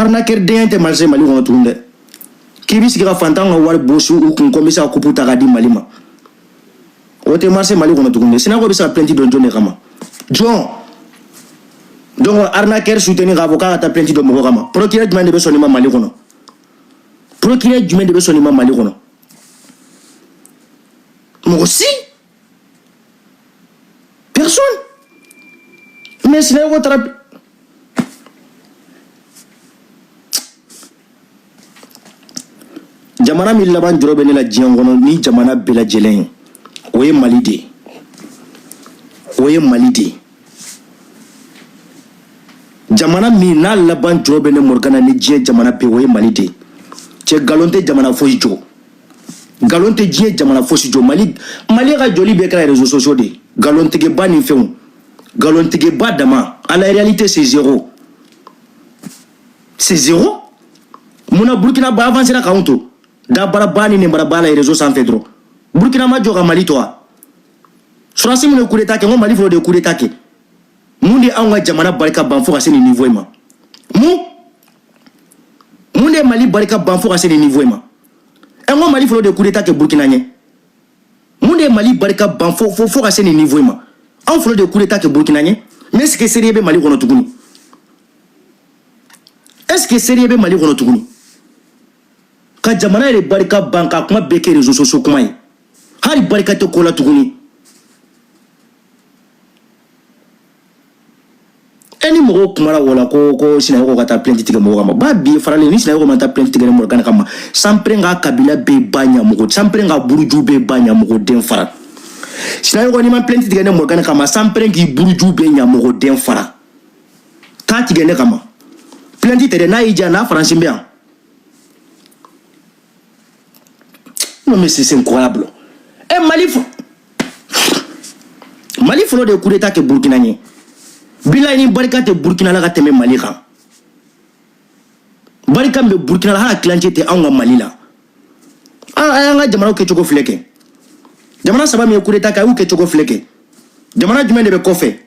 Arnaqueur denya tɛ marché Mali kɔnɔ tuguni dɛ. K'i b'i sigi ka fantan ka wari bosi u kun ko n bɛ se ka coupe ta k'a di Mali ma. O tɛ marché Mali kɔnɔ tuguni dɛ. Sinako bɛ se ka plainte don jɔn de kama? Jɔn? Donc arnaqueur soutenir k'a fɔ k'a ka taa plainte don mɔgɔ kama. Procureur jumɛn de bɛ sɔn nin ma Mali kɔnɔ? Procureur jumɛn de bɛ sɔn nin ma Mali kɔnɔ? Mɔgɔ si. Personne. Mais Sinayoko taara jamana min laban jɔrɔ bɛ ne la diɲɛ kɔnɔ ni jamana bɛɛ lajɛlen ye, o ye Mali de ye. O ye Mali de ye. Jamana min n'a laban jɔrɔ bɛ ne Morgan ni diɲɛ jamana bɛɛ, o ye Mali de ye. Cɛ, nkalon tɛ jamana fosi jɔ. Nkalon tɛ diɲɛ jamana fosi jɔ. Mali ka jɔli bɛɛ kɛra réseaux sociaux de ye. Nkalontigɛba ni fɛnw. Nkalontigɛba dama. À la réalité, c'est zéro. C'est zéro. Munna Burkina ba avancera k'anw to? Dabaraba ni nɛnbaraba la réseau sanfɛ dɔrɔn. Burkina ma jɔ ka Mali to wa? Sɔrɔdasi minnu ye coup d'état kɛ, n ko Mali fɔlɔ de ye coup d'état kɛ. Mun de y'anw ka jamana barika ban fo ka se nin niveau in ma? Mun? Mun de ye Mali barika ban fo ka se nin niveau in ma? Ɛ, n ko Mali fɔlɔ de ye coup d'état kɛ Burkina ɲɛ. Mun de ye Mali barika ban fo fo fo ka se nin niveau in ma? Anw fɔlɔ de ye coup d'état kɛ Burkina ɲɛ. Mais est-ce que sérieux bɛ Mali kɔnɔ tuguni? Est-ce que sérieux bɛ Mali kɔnɔ tuguni? Ka jamana yɛrɛ barika ban ka kuma bɛɛ kɛ réseaux sociaux kuma ye. Hali barika tɛ ko la tuguni. E ni mɔgɔw kumara o la ko Sinayoko ka taa plainte tigɛ mɔgɔ kama. Ba bi faralen ni Sinayoko ma taa plainte tigɛ Morgan kama. Sanpren ka kabila bɛɛ ba ɲamɔgɔ, sanpren ka buruju bɛɛ ba ɲamɔgɔ den fara. Sinayoko ni ma plainte tigɛ ne Morgan kama, sanpren k'i buruju bɛɛ ɲamɔgɔ den fara. Taa tigɛ ne kama. Plainte tɛ dɛ, n'a y'i diya n'a faransi bɛ yan. Non mais c'est incroyable. E Mali fɔlɔ de ye coup d'état kɛ Burkina ɲɛ. Bilayi ni barika tɛ Burkina la ka tɛmɛ Mali kan. Barika min bɛ Burkina la, hali a tilancɛ tɛ anw ka Mali la. An y'an ka jamanaw kɛcogo filɛ kɛ. Jamana saba min ye coup d'état kɛ, a y'u kɛcogo filɛ kɛ. Jamana jumɛn de bɛ kɔfɛ?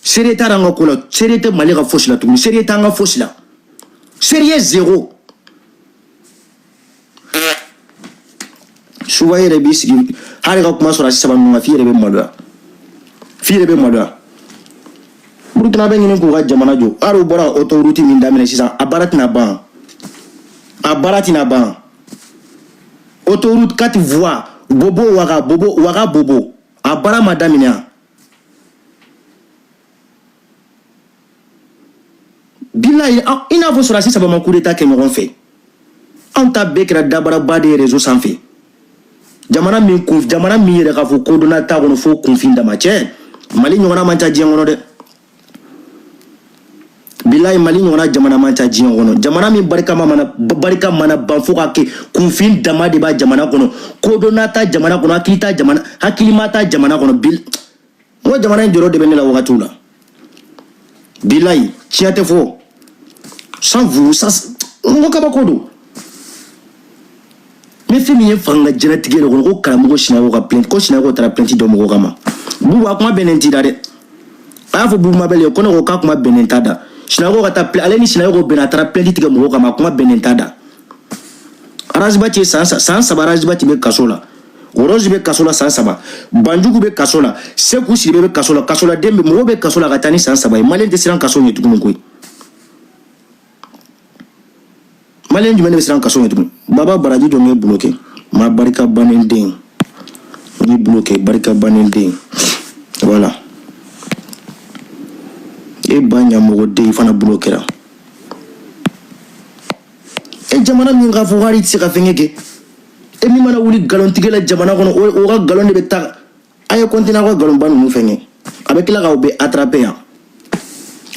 Sérieux t'a an ka ko la, sérieux tɛ Mali ka fosi la tuguni, sérieux t'an ka fosi la. Sérieux zéro. Souvent i yɛrɛ b'i sigi hali ka kuma sɔrɔ a saba ninnu kan f'i yɛrɛ bɛ maloya. F'i yɛrɛ bɛ maloya. Burkina bɛ ɲini k'u ka jamana jɔ. Hali u bɔra autoroute min daminɛ sisan, a baara tɛna ban. A baara tɛna ban. Autoroute 4 voies, Bobo Ouaga, Bobo Ouaga Bobo. A baara ma daminɛ yan. Bilayi, i n'a fɔ sɔrɔdasi saba ma coup d'état kɛ ɲɔgɔn fɛ. Anw ta bɛɛ kɛra dabaraba de ye réseau sanfɛ. Jamana min kun, jamana min yɛrɛ k'a fɔ kodɔnna t'a kɔnɔ fo kunfin dama cɛ. Mali ɲɔgɔnna man ca diɲɛ kɔnɔ dɛ. Bilayi Mali ɲɔgɔnna jamana man ca diɲɛ kɔnɔ. Jamana min barika mana ban fo ka kɛ kunfin dama de b'a jamana kɔnɔ. Kodɔnna t'a jamana kɔnɔ, hakili t'a jamana, hakilima t'a jamana kɔnɔ. Bil, n ko jamana in jɔyɔrɔ de bɛ ne la wagatiw la. Bilayi, tiɲɛ tɛ fɔ. Sans vous, ça, n ko kabako don. N bɛ fɛn min ye fanga diɲɛlatigɛ yɛrɛ kɔnɔ ko karamɔgɔ Sinayoko ka plainte, ko Sinayoko taara plainte dɔ mɔgɔ kama. Bubu a kuma bɛnnen t'i da dɛ. A y'a fɔ Bubu Mabɛl ye ko ne ko k'a kuma bɛnnen t'a da. Sinayoko ka taa ale ni Sinayoko bɛnna a taara plainte tigɛ mɔgɔ kama, a kuma bɛnnen t'a da. Arazibati ye san saba Arazibati bɛ kaso la. Rose bɛ kaso la san saba. Banjugu bɛ kaso la. Seku Sidibe bɛ kaso la. Kasoladen bɛ mɔgɔw bɛ kaso la ka taa ni san saba ye. Maliyɛn tɛ siran kaso ɲɛ tuguni koyi. Maliyɛn jumɛn de bɛ siran kaso ɲɛ tuguni? Baba baraji jɔ n ye bloqué. Ma barika bannen den. N ye bloqué barika bannen den. Voilà. E ba ɲamɔgɔ den fana bloqué la. E jamana min k'a fɔ hali i tɛ se ka fɛnkɛ kɛ. E min mana wuli nkalontigɛ la jamana kɔnɔ, o ka nkalon de bɛ taa. A ye continuer aw ka nkalonba ninnu fɛnkɛ. A bɛ tila k'aw bɛɛ attraper yan.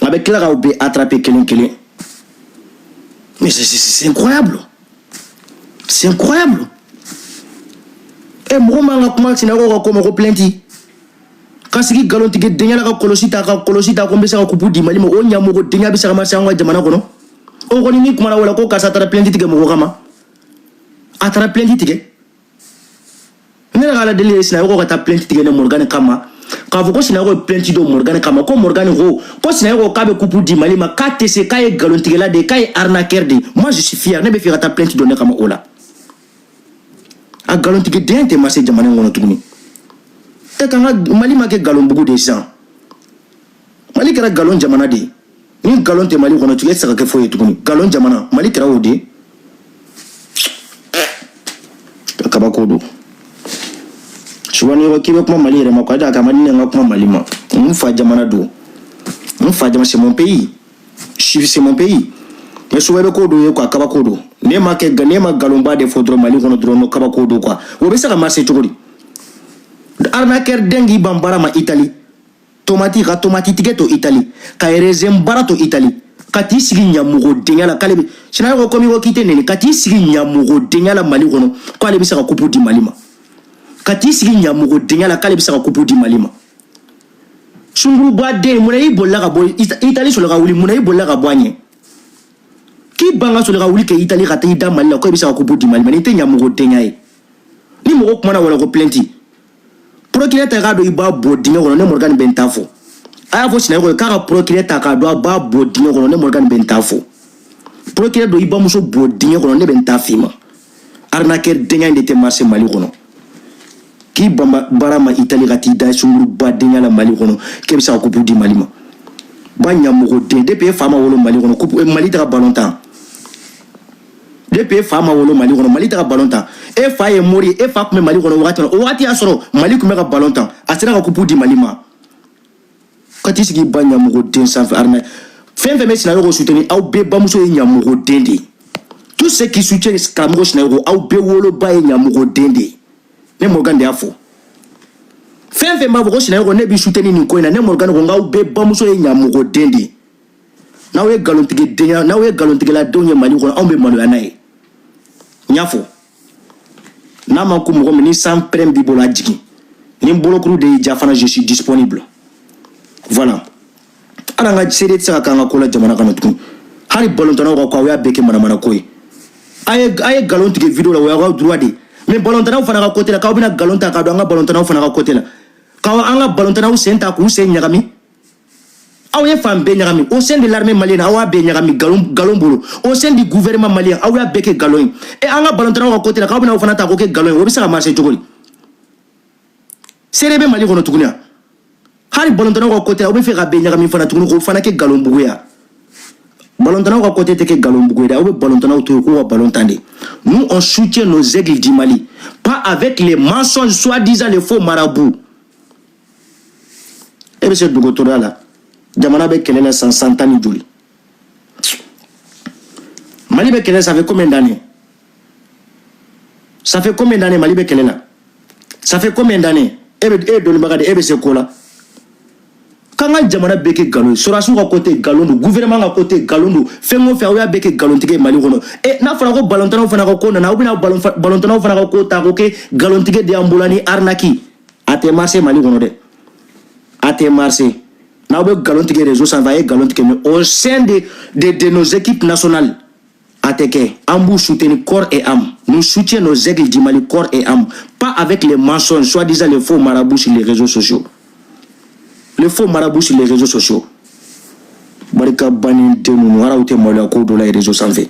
A bɛ tila k'aw bɛɛ attraper kelen kelen. Mais c'est incroyable. C'est incroyable. E mɔgɔ man ka kuma Sinayoko ka ko ma ko plainte. Ka sigi nkalontigɛ denya la ka kɔlɔsi ta ka kɔlɔsi ta ko n bɛ se ka kupu di Mali ma, o ɲamɔgɔ denya bɛ se ka marcher an ka jamana kɔnɔ. O kɔni ni kumana o la ko karisa taara plainte tigɛ mɔgɔ kama. A taara plainte tigɛ. Ne yɛrɛ ka Ala deli ye Sinayoko ka taa plainte tigɛ ne Morgan kama. K'a fɔ ko Sinayoko ye plainte don Morgan kama, ko Morgan ko Sinayoko k'a bɛ coupe di Mali ma, k'a tɛ se, k'a ye nkalontigɛla de ye, k'a ye arnaqueur de ye. Moi, je suis fier. Ne bɛ fɛ ka taa plainte don ne kama o la. A nkalontigɛdenya tɛ marcher jamana in kɔnɔ tuguni. E k'an ka Mali ma kɛ nkalonbugu de ye sisan. Mali kɛra nkalon jamana de ye. Ni nkalon tɛ Mali kɔnɔ tuguni, e tɛ se ka kɛ foyi ye tuguni. Nkalon jamana, Mali kɛra o de ye. Kabako don. Souvent n'i ko k'i bɛ kuma Mali yɛrɛ ma quoi, a ma di ne ka kuma Mali ma. N fa jamana don, n fa jamana, c'est mon pays, c'est mon pays. Mais souvent i bɛ ko dɔ ye quoi, kabako don. Ne ma kɛ, ne ma nkalonba de fɔ dɔrɔn Mali kɔnɔ dɔrɔn, no, kabako don quoi. O bɛ se ka marcher cogo di? Arnaqueur den k'i ban baara ma Italie, tomati ka tomati tigɛ to Italie, ka raisin baara to Italie, ka t'i sigi ɲamɔgɔ denya la k'ale bɛ Sinayoko ko komi ko k'i tɛ nɛni, ka t'i sigi ɲamɔgɔ denya la Mali kɔnɔ k'ale bɛ se ka coupe di Mali ma, ka t'i sigi ɲamɔgɔ denya la k'ale bɛ se ka coupe di Mali ma. Sunkuruba den, munna i bolila ka bɔ Italie? Sɔrɔ ka wuli, munna i bolila ka bɔ a ɲɛ k'i ban ka sɔrɔ ka wuli kɛ Italie ka taa i da Mali la ko i bɛ se ka coupe di Mali ma? N'i tɛ ɲamɔgɔ denya ye, ni mɔgɔ kumana wala ko plainte, procureur ta k'a dɔn i b'a bɔ dingɛ kɔnɔ. Ne Morgan bɛ n ta fɔ. A y'a fɔ Sinayoko ye k'a ka procureur ta k'a dɔn a b'a bɔ dingɛ kɔnɔ. Ne Morgan bɛ n ta fɔ. Procureur dɔ i bamuso bɔ dingɛ kɔnɔ, ne bɛ n ta f'i ma. Arnaqueur denya in de tɛ marcher Mali kɔnɔ. K'i ban baara ma Italie ka t'i da sunkuruba denya la Mali kɔnɔ k'e bɛ se ka coupe di Mali ma. Ba ɲamɔgɔ den, depuis e fa ma wolo Mali kɔnɔ, coupe Mali tɛ ka ballon tan. Depuis e fa ma wolo Mali kɔnɔ, Mali tɛ ka ballon tan. E fa ye mori ye, e fa tun bɛ Mali kɔnɔ wagati min na, o wagati y'a sɔrɔ Mali tun bɛ ka ballon tan, a sera ka coupe di Mali ma. Ka t'i sigi ba ɲamɔgɔ den sanfɛ. Armée fɛn fɛn bɛ Sinayoko soutenir, aw bɛɛ bamuso ye ɲamɔgɔ den de ye. Tous ceux qui soutiennent karamɔgɔ Sinayoko, aw bɛɛ woloba ye ɲamɔgɔ den de ye. Ne Morgan de y'a fɔ. Fɛn fɛn b'a fɔ ko Sinayoko ne b'i soutenir nin ko in na, ne Morgan ko n k'aw bɛɛ bamuso ye ɲamɔgɔ den de ye. N'aw ye nkalontigɛ denya, n'aw ye nkalontigɛladenw ye Mali kɔnɔ, anw bɛ maloya n'a ye. N y'a fɔ, n'a ma ko mɔgɔ min ni san pɛrɛn b'i bolo, a jigin ni bolokuru de y'i ja fana, je suis disponible. Voilà. Hali an ka seere tɛ se ka k'an ka ko la jamana kɔnɔ tuguni. Hali balontannaw ka ko, aw y'a bɛɛ kɛ manamana ko ye. A ye nkalon tigɛ vidéo la, o y'aw ka droit de ye. Mais balontannaw fana ka côté la, k'aw bɛna nkalon ta k'a don an ka balontannaw fana ka côté la, k'aw an ka balontannaw sen ta k'u sen ɲagami. Aw ye fan bɛɛ ɲagami. Au sein de l'armée malienne, aw y'a bɛɛ ɲagami nkalon, nkalon bolo. Au sein du gouvernement malien, aw y'a bɛɛ kɛ nkalon ye. E an ka balontannaw ka côté la, k'aw bɛna aw fana ta k'o kɛ nkalon ye, o bɛ se ka marcher cogo di? Seere bɛ Mali kɔnɔ tuguni wa? Hali balontannaw ka côté la, aw bɛ fɛ ka bɛɛ ɲagami fana tuguni k'o fana kɛ nkalon bugu ye. Balontannaw ka côté tɛ kɛ nkalon bugu ye dɛ. Aw bɛ balontannaw to yen k'u ka balon tan de. Nous, on soutient nos Aigles du Mali, pas avec les mensonges, soi-disant les faux marabouts. E bɛ se dɔgɔtɔrɔya la, jamana bɛ kɛlɛ la san san tan ni joli. Mali bɛ kɛlɛ, ça fait combien d'années? Ça fait combien d'années Mali bɛ kɛlɛ la? Ça fait combien d'années? E bɛ, e ye dɔnnibaga de, e bɛ se ko la. K'an ka jamana bɛɛ kɛ nkalon ye. Sɔrɔdasiw ka côté, nkalon don. Gouvernement ka côté, nkalon don. Fɛn o fɛn, aw y'a bɛɛ kɛ nkalontigɛ ye Mali kɔnɔ. E n'a fɔra ko balontannaw fana ka ko nana, aw bɛna balontannaw fana ka ko ta k'o kɛ nkalontigɛ de y'an bolo ni arnaque. A tɛ marcher Mali kɔnɔ dɛ, a tɛ marcher. N'aw bɛ nkalon tigɛ réseau sanfɛ, a ye nkalon tigɛ, mais au sein de nos équipes nationales, a tɛ kɛ. An b'u soutenir corps et âme. Nous soutient nos Aigles du Mali corps et âme, pas avec les mensonges, soi-disant les faux marabouts sur les réseaux sociaux, les faux marabouts sur les réseaux sociaux. Barika banni den ninnu, hali aw tɛ maloya ko dɔ la réseau sanfɛ.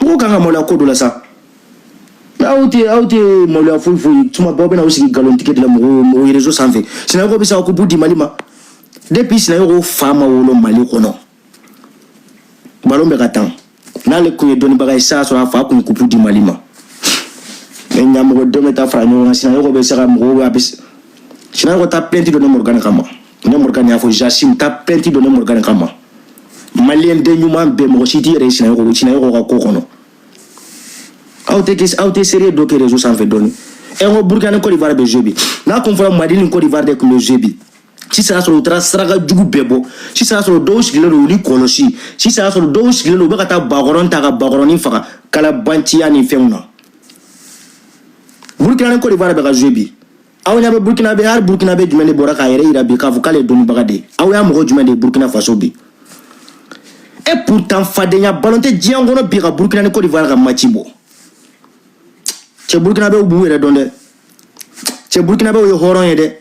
Mɔgɔw kan ka maloya ko dɔ la sa, mais aw tɛ maloya foyi foyi. Tuma bɛɛ aw bɛna aw sigi nkalon tigɛ de la mɔgɔw mɔgɔw réseau sanfɛ. Sinayoko bɛ se ka coupe di Mali ma? Depuis Sinayoko fa ma wolo Mali kɔnɔ, ballon bɛ ka tan. N'ale kun ye dɔnnibaga ye sisan, sɔrɔ a fa kun ye coupe di Mali ma. Mais ɲamɔgɔ denw bɛ taa fara ɲɔgɔn kan. Sinayoko bɛ se ka mɔgɔw, a bɛ Sinayoko taa plainte don ne Morgan kama. Ne Morgan y'a fɔ, j'assume, taa plainte don ne Morgan kama. Maliyɛn den ɲuman bɛɛ, mɔgɔ si t'i yɛrɛ ye Sinayoko, Sinayoko ka ko kɔnɔ. Aw tɛ seere dɔ kɛ réseau sanfɛ dɔɔni. Ɛ, n ko Burkina ni Côte d'Ivoire bɛ jouer bi. N'a kun fɔra Mali ni Côte d'Ivoire de tun bɛ jouer bi, sisan y'a sɔrɔ u taara saraka jugu bɛɛ bɔ. Sisan y'a sɔrɔ dɔw sigilen don u ni kɔlɔsi. Sisan y'a sɔrɔ dɔw sigilen don, u bɛ ka taa bakɔrɔn ta ka bakɔrɔnin faga kalabanciya ni fɛnw na. Burkina ni Côte d'Ivoire bɛ ka jouer bi. Aw ɲɛ bɛ Burkina bɛ, hali Burkina bɛ jumɛn de bɔra k'a yɛrɛ yira bi k'a fɔ k'ale ye dɔnnibaga de ye? Aw y'a mɔgɔ jumɛn de ye Burkina Faso bi? Et pourtant fadenya ballon tɛ diɲɛ kɔnɔ bi ka Burkina ni Côte d'Ivoire ka match bɔ. Cɛ, Burkina bɛ b'u yɛrɛ dɔn dɛ. Cɛ, Burkinabɛw ye hɔrɔn ye dɛ.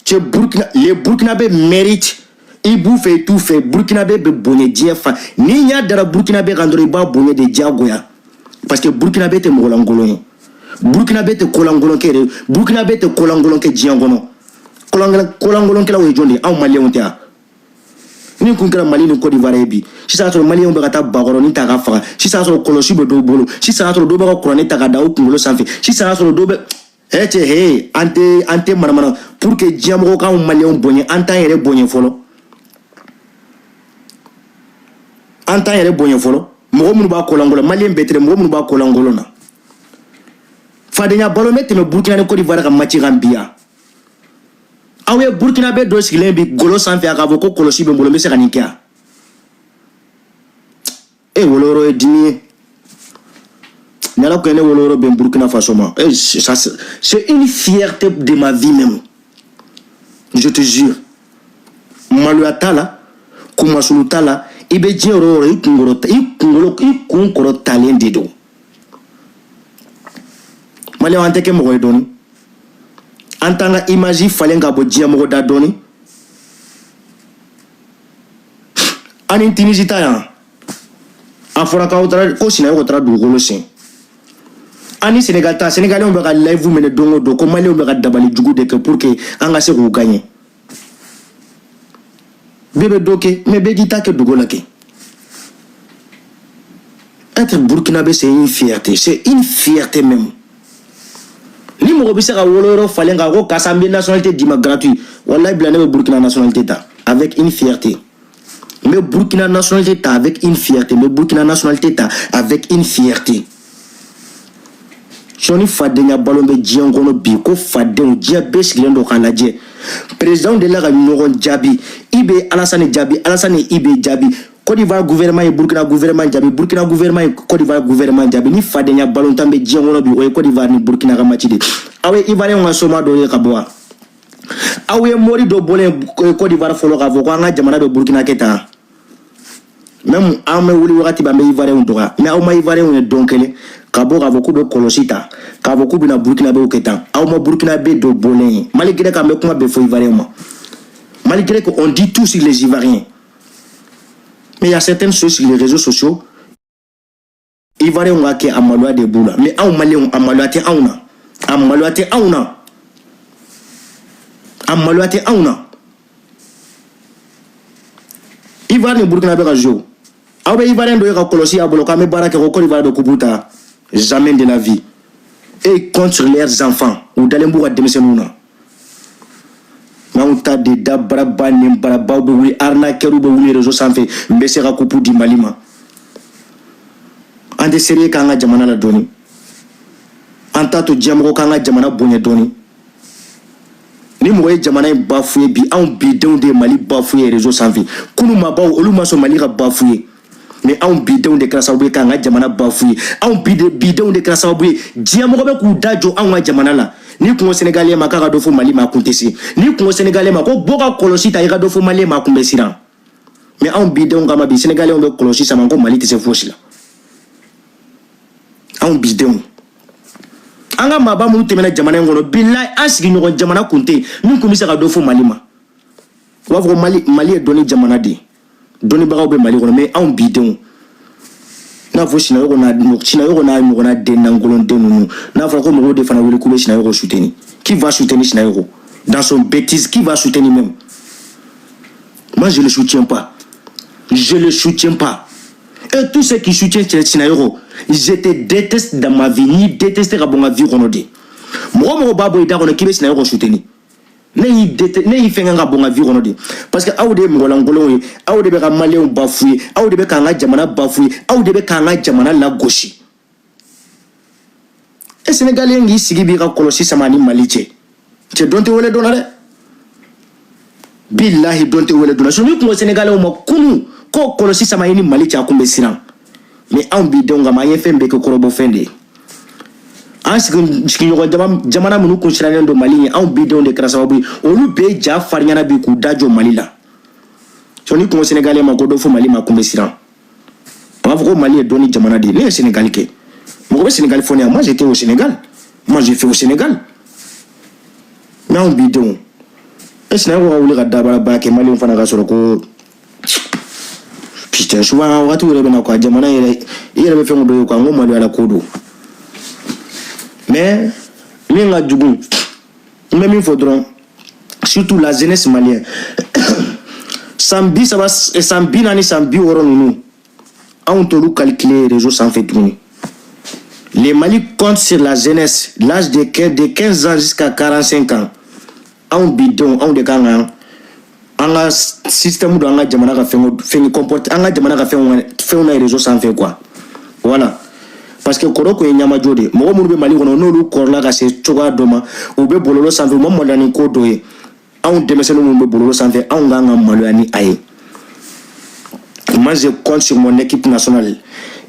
Cɛ, Burkina, les Burkinabé mérite. I b'u fɛ, i t'u fɛ, Burkinabé bɛ bonya diɲɛ fan. N'i ɲɛ dara Burkinabé kan dɔrɔn, i b'a bonya de diyagoya, parce que Burkinabé tɛ mɔgɔlankolon ye. Burkinabé tɛ kolankolon kɛ yɛrɛ. Burkinabé tɛ kolankolon kɛ diɲɛ kɔnɔ. Kolankolonkɛlaw ye jɔn de ye? Anw Maliyɛnw tɛ yan. Ni kun kɛra Mali ni Côte d'Ivoire ye bi, sisan y'a sɔrɔ Maliyɛnw bɛ ka taa bakɔrɔnin ta ka faga. Sisan y'a sɔrɔ kɔlɔsi bɛ dɔw bolo. Sisan y'a sɔrɔ dɔw bɛ ka kuranɛ ta ka da u kunkolo sanfɛ. Sisan y'a sɔrɔ dɔw bɛ ɛ cɛ he, an tɛ manamana pour que diɲɛmɔgɔ k'anw Maliyɛnw bonya. An t'an yɛrɛ bonya fɔlɔ, an t'an yɛrɛ bonya fɔlɔ. Mɔgɔ minnu b'a kolankolon, Maliyɛn bɛɛ tɛ dɛ, mɔgɔ minnu b'a kolankolon na, fadenya balo bɛ tɛmɛ Burukina ni Côte d'Ivoire ka match kan bi yan. Aw ye Burkinabé dɔ sigilen bi golo sanfɛ, a k'a fɔ ko kɔlɔsi bɛ n bolo, n bɛ se ka nin kɛ yan. E woloyɔrɔ ye dimi ye. Ni Ala ko ne woloyɔrɔ bɛn Burukina Faso ma, eh, ça c'est une fierté de ma vie même, je te jure. Maloya t'a la, kunmasulu t'a la. I bɛ diɲɛ yɔrɔ o yɔrɔ, i kunkɔrɔ, i kunkolo, i kun kɔrɔ talen de don. Maliyɛnw, an tɛ kɛ mɔgɔ ye dɔɔni, an t'an ka image falen ka bɔ diɲɛ mɔgɔ da dɔɔni. An ni Tunisie ta yan, a fɔra k'aw taara ko Sinayoko taara dugukolo sen. An ni Sénégal ta, Sénégalais bɛ ka live minɛ don o don ko Maliyɛnw bɛ ka dabali jugu de kɛ pour que an ka se k'u gagner. Bɛɛ bɛ dɔ kɛ, mais bɛɛ k'i ta kɛ dogo la kɛ. Être Burkinabé, c'est une fierté, c'est une fierté même. Ni mɔgɔ bɛ se ka woloyɔrɔ falen k'a ko karisa, n bɛ nationalité d'i ma gratuit, walayi bila, ne bɛ Burkina nationalité ta avec une fierté. N bɛ Burkina nationalité ta avec une fierté. N bɛ Burkina nationalité ta avec une fierté. Sɔni fadenya balo bɛ diɲɛ kɔnɔ bi ko fadenw, diɲɛ bɛɛ sigilen don k'a lajɛ. Président delila ka ɲɔgɔn jaabi. I bɛ Alasani jaabi, Alasani i bɛ jaabi. Côte d'Ivoire gouvernement ye Burkina gouvernement jaabi, Burkina gouvernement ye Côte d'Ivoire gouvernement jaabi. Ni fadenya balontan bɛ diɲɛ kɔnɔ bi, o ye Côte d'Ivoire ni Burkina ka match de. Aw ye Ivoirien ka soma dɔ ye ka bɔ wa? Aw ye mori dɔ bɔlen Côte d'Ivoire fɔlɔ k'a fɔ ko an ka jamana bɛ Burkina kɛ tan. Même an bɛ wuli wagati bɛɛ, an bɛ Ivoirien dɔgɔya, mais aw ma Ivoirien ye don kelen ka bɔ k'a fɔ k'u bɛ kɔlɔsi ta k'a fɔ k'u bɛna Burkinabéw kɛ tan. Aw ma Burkinabé dɔ bɔlen ye, malgré k'an bɛ kuma bɛɛ fɔ Ivoirien ma, malgré qu'on dit tout sur les Ivoiriens, mais il y a certaines choses sur les réseaux sociaux, Ivoiriens ka kɛ, a maloya de b'u la. Mais anw Maliyɛnw, a maloya tɛ anw na, a maloya tɛ anw na, a maloya tɛ anw na. Ivoire ni Burkina bɛ ka jouer, aw bɛ Ivoirien dɔ ye ka kɔlɔsi a bolo k'an bɛ baara kɛ ko Côte d'Ivoire bɛ coupe ta. Jamais de la vie. Et contre leurs enfants, u dalen b'u ka denmisɛnninw na. N'anw ta de da baraba ni barabaw bɛ wuli, arnaqueurs bɛ wuli réseau sanfɛ, n bɛ se ka coupe di Mali ma. An tɛ sérieux k'an ka jamana la dɔɔni, an t'a to diɲɛmɔgɔ k'an ka jamana bonya dɔɔni. Ni mɔgɔ ye jamana in bafoué bi, anw bidenw de ye Mali bafoué réseau sanfɛ. Kunu maabaw, olu ma sɔn Mali ka bafoué, mais anw bidenw de kɛra sababu ye k'an ka jamana bafoué. Anw bidenw de kɛra sababu ye diɲɛmɔgɔ bɛ k'u da jɔ anw ka jamana la. Ni kun ko Sénégalien ma k'a ka dɔ fɔ Mali ma, a kun tɛ se. Ni kun ko Sénégalien ma ko bɔ ka kɔlɔsi ta, i ka dɔ fɔ Malien ma, a kun bɛ siran. Mais anw bidenw kama bi, Sénégalien bɛ kɔlɔsi sama ko Mali tɛ se fosi la. Anw bidenw, an ka maaba minnu tɛmɛna jamana in kɔnɔ, bilayi, an sigiɲɔgɔn jamana kun tɛ yen min kun bɛ se ka dɔ fɔ Mali ma. U b'a fɔ ko Mali, Mali ye dɔnni jamana de ye, dɔnnibagaw bɛ Mali kɔnɔ. Mais anw bidenw, n'a fɔ Sinayoko n'a Sinayoko n'a ɲɔgɔnna den lankolon den ninnu, n'a fɔra ko mɔgɔw de fana wuli k'u bɛ Sinayoko soutenir, qui va soutenir Sinayoko dans son bêtise? Qui va soutenir même? Moi, je le soutiens pas, je le soutiens pas. Et tous ceux qui soutiennent Sinayoko, je te déteste dans ma vie. N'i déteste ka bɔ n ka vie kɔnɔ de. Mɔgɔ mɔgɔ b'a bɔ i da kɔnɔ k'i bɛ Sinayoko soutenir, ne y'i déteste, ne y'i fɛngɛ ka bɔ n ka vie kɔnɔ de, parce que aw de ye mɔgɔlankolonw ye. Aw de bɛ ka Maliyɛnw bafoué, aw de bɛ k'an ka jamana bafoué, aw de bɛ k'an ka jamana lagosi. E Sénégalien k'i sigi b'i ka kɔlɔsi sama ni Mali cɛ, cɛ dɔn tɛ wele dɔn na dɛ. Bilahi, dɔn tɛ wele dɔn na. Sinon ni kun ko Sénégalais ma kunu ko kɔlɔsi sama i ni Mali cɛ, a kun bɛ siran. Mais anw b'i denw kama, an ye fɛn bɛɛ kɛ kɔrɔbɔ fɛn de ye. An sigiɲɔgɔn jamana minnu kun sirannen don Mali ɲɛ, anw bi denw de kɛra sababu ye olu bɛɛ ja farinyana bi k'u da jɔ Mali la. Sɔn ni kun ko Sénégalais ma ko dɔ fɔ Mali ma, kun bɛ siran. A b'a fɔ ko Mali ye dɔnni jamana de ye. Ne ye Sénégal kɛ, mɔgɔ bɛ Sénégal fɔ ne yan. Moi, j'étais au Sénégal. Moi, j'ai fait au Sénégal. Mais anw b'i denw e Sinayoko ka wuli ka dabaraba kɛ Maliyɛnw fana ka sɔrɔ ko putain, souvent wagatiw yɛrɛ bɛ na quoi, jamana yɛrɛ, i yɛrɛ bɛ fɛn dɔ ye quoi, n ko maloyala ko don. Mais min ka jugu, n bɛ min fɔ dɔrɔn, surtout la jeunesse malienne, san 30, san 40, san 60 ninnu, anw t'olu calculer réseau sanfɛ tuguni. Le Mali compte sur la jeunesse, l'âge de 15 ans jusqu'à 45 ans. Anw bi denw, anw de kan ka an ka système don, an ka jamana ka fɛn fɛn comporte, an ka jamana ka fɛnw fɛnw na réseau sanfɛ quoi. Voilà, parce que kɔrɔ kun ye ɲamajɔ de ye. Mɔgɔ minnu bɛ Mali kɔnɔ, n'olu kɔrɔla ka se cogoya dɔ ma, u bɛ bɔlɔlɔ sanfɛ, u ma maloya ni ko dɔ ye. Anw denmisɛnnin minnu bɛ bɔlɔlɔ sanfɛ, anw kan ka maloya ni a ye. Moi, je compte sur mon équipe nationale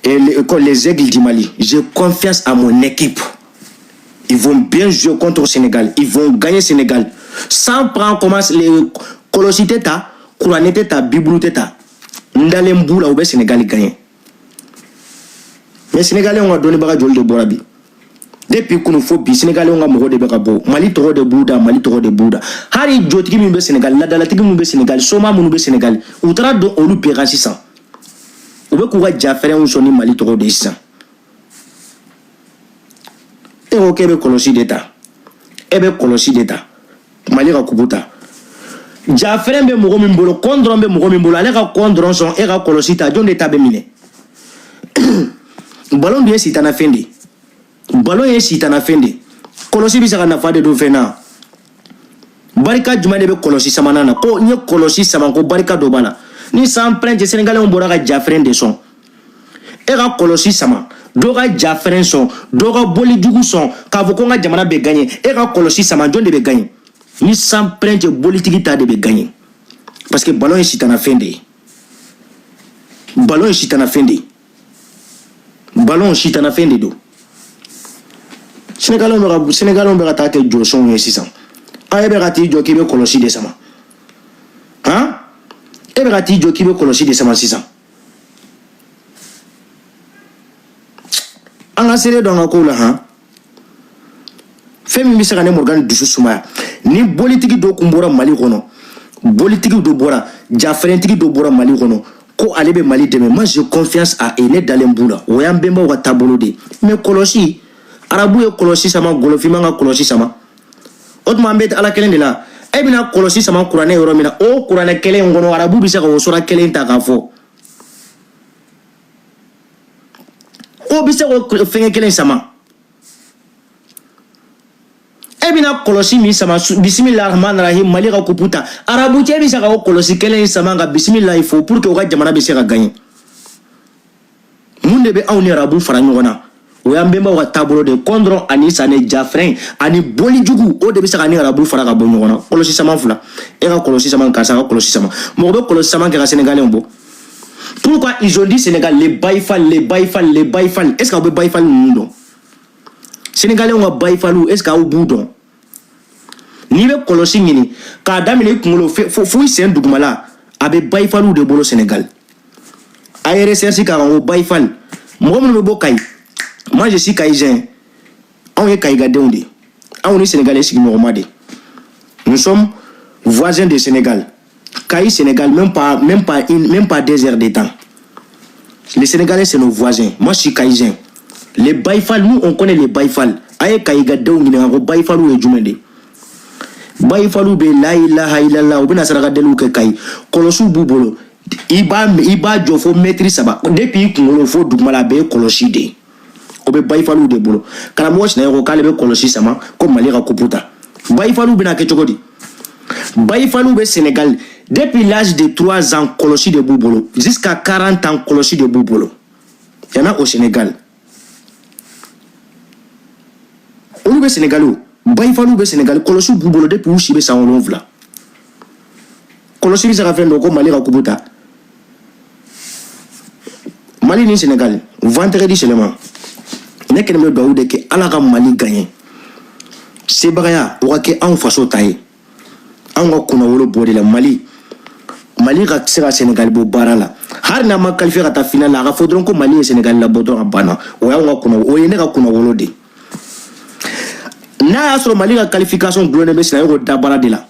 et les Aigles du Mali. J'ai confiance à mon équipe. Ils vont bien jouer contre le Sénégal, ils vont gagner Sénégal sans prendre comment les kɔlɔsi tɛ ta, kuranɛ tɛ ta, bibulu tɛ ta, n dalen b'u la, u bɛ Sénégal gagner. Mais Sénégalais ka dɔnnibaga joli de bɔra bi? Depuis kunu fo bi, Sénégalais ka mɔgɔ de bɛ ka bɔ, Mali tɔgɔ de b'u da, Mali tɔgɔ de b'u da. Hali jotigi min bɛ Sénégal, ladalatigi min bɛ Sénégal, soma minnu bɛ Sénégal, u taara don olu bɛɛ kan sisan. U bɛ k'u ka jafɛrɛnw sɔn ni Mali tɔgɔ de ye sisan. E ko k'e bɛ kɔlɔsi de ta, e bɛ kɔlɔsi de ta Mali ka kupu ta. Jafɛrɛn bɛ mɔgɔ min bolo, kɔn dɔrɔn bɛ mɔgɔ min bolo, ale ka kɔn dɔrɔn sɔn, e ka kɔlɔsi ta, jɔn de ta bɛ minɛ? Ballon dun ye sitanafɛn de ye, ballon ye sitanafɛn de ye. Kɔlɔsi bɛ se ka nafa de don fɛn na. Barika jumɛn de bɛ kɔlɔsi samanan na? Ko n ye kɔlɔsi sama, ko barika dɔ b'a la. Ni san pɛrɛn cɛ, Sénégalais bɔra ka jafɛrɛn de sɔn. E ka kɔlɔsi sama, dɔ ka jafɛrɛn sɔn, dɔ ka boli jugu sɔn, k'a fɔ ko n ka jamana bɛ gagner. E ka kɔlɔsi sama, jɔn de bɛ gagner? Ni san pɛrɛn cɛ, bolitigi ta de bɛ gagner, parce que ballon ye sitanafɛn de ye, ballon ye sitanafɛn de ye, ballon sitanafɛn de don. Sénégalais bɛ ka taa kɛ jɔsɔnw ye sisan. A e bɛ ka t'i jɔ k'i bɛ kɔlɔsi de sama, han, e bɛ ka t'i jɔ k'i bɛ kɔlɔsi de sama sisan. An ka seere dɔn an ka kow la, han. Fɛn min bɛ se ka ne Morgan dusu sumaya, ni bolitigi dɔ kun bɔra Mali kɔnɔ, bolitigi dɔ bɔra, jafɛrɛntigi dɔ bɔra Mali kɔnɔ ko ale bɛ Mali dɛmɛ, moi j'ai confiance à eux, ne dalen b'u la. O y'an bɛnbaw ka taabolo de ye. Mais kɔlɔsi, arabu ye kɔlɔsi sama, gɔlɔfinman ka kɔlɔsi sama. O tuma an bɛ ala kelen de la. E bɛna kɔlɔsi sama kuranɛ yɔrɔ min na, o kuranɛ kelen in kɔnɔ, arabu bɛ se ka o sura kelen ta k'a fɔ o bɛ se k'o fɛngɛ kelen sama. E bɛna kɔlɔsi min sama, bisimilahi rahman rahim, Mali ka kupu ta, arabu cɛ bɛ se ka o kɔlɔsi kelen in sama ka bisimilahi fo pour que u ka jamana bɛ se ka gagner. Mun de bɛ anw ni arabu fara ɲɔgɔn na? O y'an bɛnbaw ka taabolo de ye. Kɔndɔrɔn ani sanɛ, jafɛrɛn ani boli jugu, o de bɛ se ka ni arabu fara ka bɔ ɲɔgɔn na. Kɔlɔsi sama fila, e ka kɔlɔsi sama, karisa ka kɔlɔsi sama, mɔgɔ bɛ kɔlɔsi sama kɛ ka Sénégalais bɔ. Pourquoi ils ont dit Sénégal, les Baïfal, les Baïfal, les Baïfal? Est-ce qu'aw bɛ Baïfal ninnu dɔn? Sénégalais ka Baïfaliw, est-ce qu'aw b'u dɔn? N'i bɛ kɔlɔsi ɲini k'a daminɛ i kunkolo fo i sen dugumala, a bɛ Baïfaliw de bolo Sénégal. A ye recherche k'a kan ko Baïfal, mɔgɔ minnu bɛ bɔ Kayi. Moi je suis Kayizien, anw ye Kayigadenw de ye, anw ni Sénégalais sigiɲɔgɔnma de. Nous sommes voisins de Sénégal. Kayi Sénégal, même pas 2 heures de temps. Les Sénégalais, c'est nos voisins. Moi je suis Kayizien. Les Baïfal, nous on connaît les Baïfal. A ye Kayigadenw ɲininka ko Baïfaliw ye jumɛn de ye. Baïfaliw bɛ la ilaha illallah, u bɛna saraka deliw kɛ Kayi. Kɔlɔsiw b'u bolo, i b'a jɔ fo mɛtiri 3, depuis i kunkolo fo dugumala, a bɛɛ ye kɔlɔsi de ye. O bɛ Baïfaliw de bolo. Karamɔgɔ Sinayoko ko k'ale bɛ kɔlɔsi sama ko Mali ka kupu ta. Baïfaliw bɛna kɛ cogo di? Baïfaliw bɛ Sénégal depuis l'âge de 3 ans, kɔlɔsi de b'u bolo, jusqu'à 40 ans, kɔlɔsi de b'u bolo. Y en a au Sénégal. Olu bɛ Sénégal o. Baïfaliw bɛ Sénégal, kɔlɔsiw b'u bolo depuis u si bɛ san 7. Kɔlɔsi bɛ se ka fɛn dɔ ko Mali ka kupu ta. Mali ni Sénégal, vendredi seulement. Ne kɛlen bɛ dugawu de kɛ, Ala ka Mali gagner. Sebagaya, o ka kɛ anw faso ta ye. Anw ka kunnawolo bɔ de la Mali. Mali ka se ka Sénégal bɔ baara la. Hali n'a ma qualifié ka taa final la, a ka fɔ dɔrɔn ko Mali ye Sénégal labɔ dɔrɔn, a banna. O y'anw ka kunna, o ye ne ka kunnawolo de ye. N'a y'a sɔrɔ Mali ka qualification dulonnen bɛ Sinayogo dabara de la,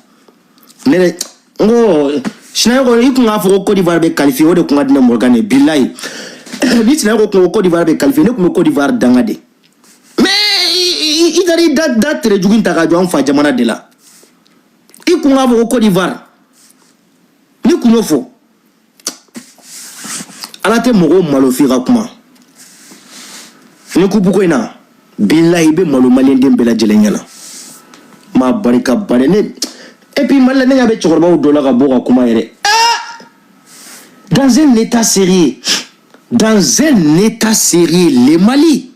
ne de n ko Sinayogo, i kun k'a fɔ ko Côte d'Ivoire bɛ qualifier, o de kun ka di ne Morgan ye. Bilayi, ni Sinayogo kun ko Côte d'Ivoire bɛ qualifier, ne kun bɛ Côte d'Ivoire danga de. Mais i taara i da da tere jugu in ta ka jɔ an fa jamana de la. I kun k'a fɔ ko Côte d'Ivoire, ni kun y'o fɔ, Ala tɛ mɔgɔw malo f'i ka kuma. Ni coupe ko in na, bilahi, i bɛ malo maliyɛnden bɛɛ lajɛlen ɲɛna. Maa barika ba de ne. Et puis Mali la, ne ɲɛ bɛ cɛkɔrɔbaw dɔ la ka bɔ ka kuma yɛrɛ. Dans un état sérieux, dans un état sérieux, le Mali,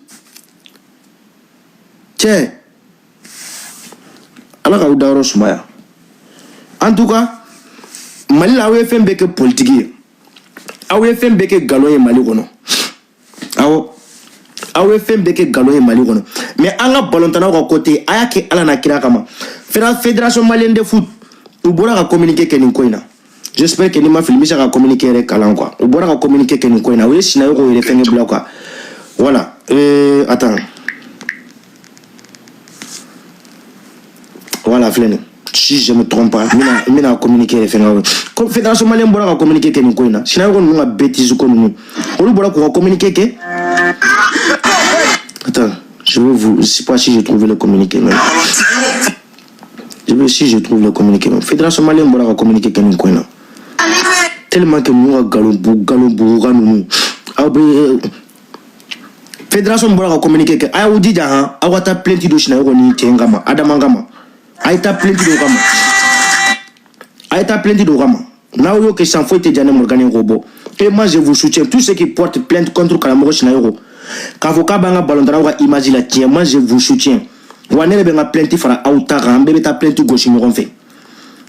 cɛ, Ala k'aw dayɔrɔ sumaya. En tout cas, Mali la, aw ye fɛn bɛɛ kɛ politiki ye, aw ye fɛn bɛɛ kɛ nkalon ye Mali kɔnɔ. Awɔ, aw ye fɛn bɛɛ kɛ nkalon ye Mali kɔnɔ. Mais an ka balontannaw ka côté, a y'a kɛ Ala n'a kira kama. Fédération malienne de foot, u bɔra ka communiqué kɛ nin ko in na. J'espère que ni ma fili, n bɛ se ka communiqué yɛrɛ kalan quoi. U bɔra ka communiqué kɛ nin ko in na, u ye Sinayogo yɛrɛ fɛngɛ bila quoi. Voilà, attends, voilà, filɛ nin, si je me trompe pas, n bɛna communiqué yɛrɛ fɛngɛ. Ko fédération malienne bɔra ka communiqué kɛ nin ko in na. Sinayogo ninnu ka bêtise ko ninnu, olu bɔra k'u ka communiqué kɛ. Attends, je vais vous, je sais pas si j'ai trouvé le communiqué même. Je vais si je trouve le communiqué même. Fédération malienne bɔra ka communiqué kɛ nin ko in na. Tellement que ninnu ka nkalon bu, nkalon buguka ninnu, aw bɛ fédération bɔra ka communiqué kɛ. A y'aw jija han, aw ka taa plainte don Sinayogo ni cɛ in kama, Adama kama. A ye taa plainte don o kama, a ye taa plainte don o kama. N'aw y'o kɛ sisan, foyi tɛ diya ne Morgan ye k'o bɔ. Et moi, je vous soutiens, tous ceux qui portent plainte contre karamɔgɔ Sinayogo, k'a fɔ k'a b'an ka balontannaw ka image la tiɲɛ, moi je vous soutiens. Wa ne yɛrɛ bɛ n ka plainte fara aw ta kan, an bɛɛ bɛ taa plainte gosi ɲɔgɔn fɛ,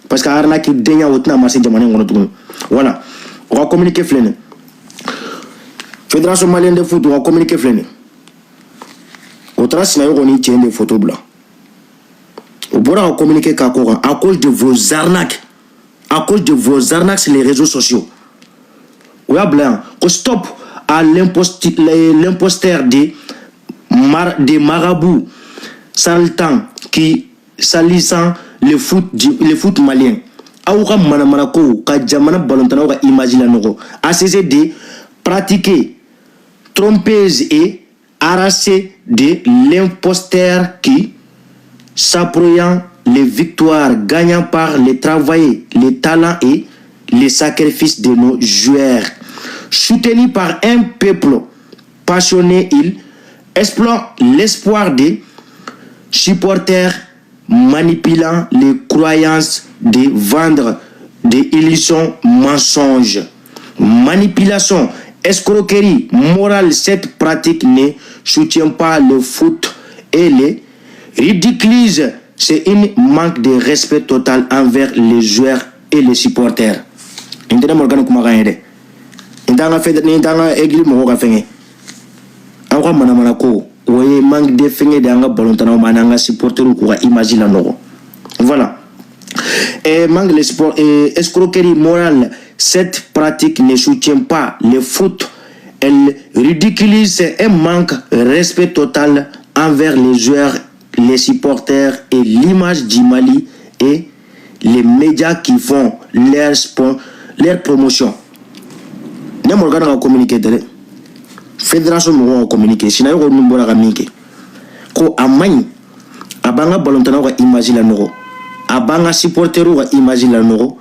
parce que arnaque denya, o tɛna marcher jamana in kɔnɔ tuguni. Voilà, o ka communiqué filɛ nin. Fédération malienne de foot, o ka communiqué filɛ nin. O taara Sinayogo ni cɛ in de photo bila. O bɔra ka communiqué k'a ko kan: à cause de vos arnaques, à cause de vos arnaques sur les réseaux sociaux. O y'a bila yan ko stop à l'imposteur des marabouts charlatans qui salissant le foot malien. Aw ka manamanako ka jamana balontannaw ka image la nɔgɔ, a cessé de pratiquer trompeuse et arracher de l'imposteur qui s'appropriant les victoires gagnant par le travail, le talent et les sacrifices de nos joueurs. Soutenu par un peuple passionné, il explore l'espoir des supporters, manipulant les croyances de vendre des illusions, mensonges. Manipulation, escroquerie morale, cette pratique ne soutient pas le foot et les ridiculise. C'est une manque de respect total envers les joueurs et les supporters. Nin tɛ ne Morgan kumakan ye dɛ. Nin t'an ka fɛn, nin t'an ka église mɔgɔw ka fɛn ye. Aw ka manamana ko, o ye manque de fɛngɛ de an ka balontannaw ma, n'an ka supporters, k'u ka image la nɔgɔ. Voilà. Et manque de sport et escroquerie morale, cette pratique ne soutient pas le foot. Elle ridiculise, c'est un manque de respect total envers les joueurs, les supporters et l'image du Mali et les médias qui font leur promotion. Ne Morgan ka communiqué tɛ dɛ, fédération mɔgɔw ka communiqué. Sinayogo ninnu bɔra ka min kɛ, ko a man ɲi, a b'an ka balontannaw ka image la nɔgɔ, a b'an ka supporteriw ka image la nɔgɔ,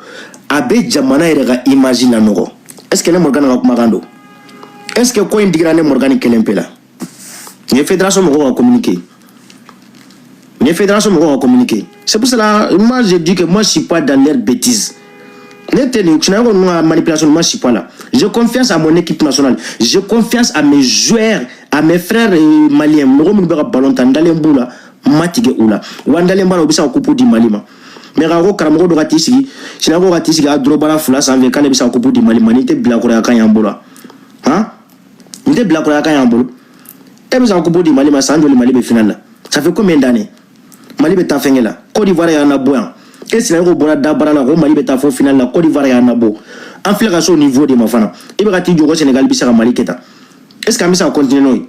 a bɛ jamana yɛrɛ ka image la nɔgɔ. Est ce que ne Morgan ka kumakan don? Est ce que ko in digira ne Morgan kelen pe la? Nin ye fédération mɔgɔw ka communiqué, nin ye fédération mɔgɔw ka communiqué. C'est pour cela, moi je dis que moi je suis pas dans leur bêtise. Ne tɛ nin Sinayogo ninnu ka manipulation, moi je suis pas là. J'ai confiance à mon équipe nationale, j'ai confiance à mes joueurs, à mes frères maliens. Mɔgɔ minnu bɛ ka ballon tan, n dalen b'u la, n ma tigɛ u la. Wa n dalen b'a la, u bɛ se ka coupe di Mali ma. Mais k'a ko karamɔgɔ dɔ ka t'i sigi, Sinayogo ka t'i sigi a dɔrɔbara 2 sanfɛ k'ale bɛ se ka coupe di Mali ma, nin tɛ bilakoroya kan y'an bolo han, nin tɛ bilakoroya kan y'an bolo. E bɛ se ka coupe di Mali ma san joli? Mali bɛ finale la, ça fait combien d'années Mali bɛ taa fɛnkɛ la? Côte d'Ivoire y'an nabɔ yan. E Sinayogo bɔra dabara la ko Mali bɛ taa fo finale la, Côte d'Ivoire y'an nabɔ. An filɛ ka se o niveau de ma fana, i bɛ ka t'i jɔ ko Sénégal bɛ se ka Mali kɛ tan. Est ce que an bɛ se ka continuer n'o ye?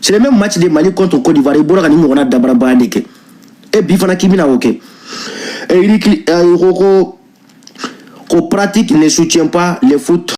C'est le même match de Mali contre Côte d'Ivoire, i bɔra ka nin ɲɔgɔnna dabarabaya de kɛ. E bi fana k'i bɛna o kɛ. E ko ko pratique ne soutient pas le foot.